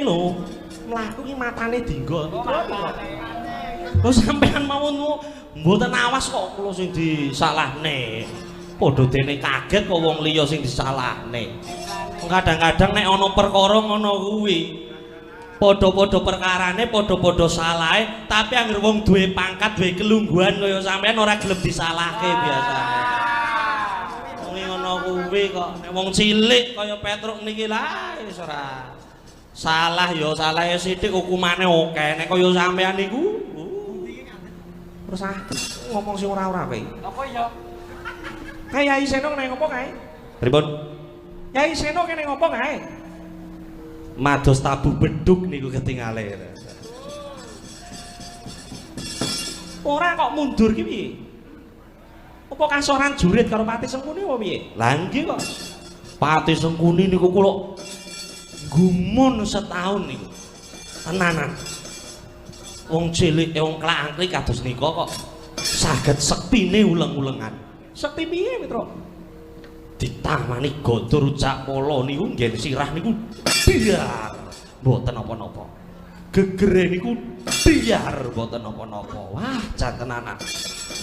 lho. Mlaku ki matane dinggo. Lho sampean mawon mboten awas kok kula sing disalahne. Padha dene kaget kok wong liya sing disalahne. Kadang-kadang nek ana perkara ngono kuwi. Padha-padha perkarane, padha-padha salahe, tapi anggere wong duwe pangkat, duwe kelungguhan kaya sampean ora gelem disalahke biasane. Wong ngono kuwi kok nek wong cilik kaya Petruk niki lah wis ora salah ya salahe sithik hukumane akeh. Nek kaya sampean niku terus ah ngomong sing ora-ora kowe. Apa iya? Kae Yai Seno kene ngopo kae? Pripun? Yai Seno kene ngopo kae? Mados tabuh beduk niku ketingale. Ora kok mundur ki piye? Apa kasoran jurit karo Pati Sengkuni apa piye? Lah nggih kok. Pati Sengkuni niku kula gumun setahun niku. Tenanan. Wong cilik wong klak-angklik kados nika kok saged sektine uleng-ulengan. Sekti piye, Petro? Ditamani Gada Rucakpala niku nggen sirah niku biar mboten napa-napa. Gegere niku biar mboten napa-napa. Wah, jan tenanan.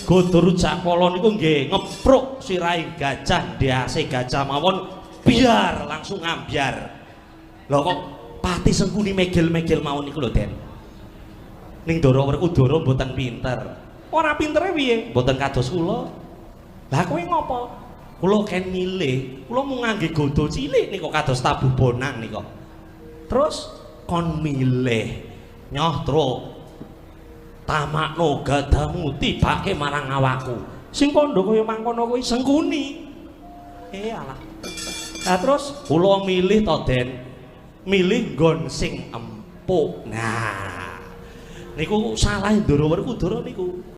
Gada Rucakpala niku nggih ngepruk sirahe gajah, ndase gajah mawon biar langsung ngambyar. Lho kok Pati Sengkuni megel-megel mawon niku lho, Den. Ning Ndara Werkudara mboten pinter. Ora pintere piye? Mboten kados kula. Lah kowe ngopo? Kula ken milih, kula mung ngangge gada cilik nika kados tabuh bonang nika. Terus kon milih nyoh truk tamakno gadamu tibake marang awakku. Sing kandha kaya mangkono kuwi Sengkuni. Alah. Lah terus kula milih to, Den. Milih nggon sing empuk. Nah, niku salah Ndara Werkudara niku.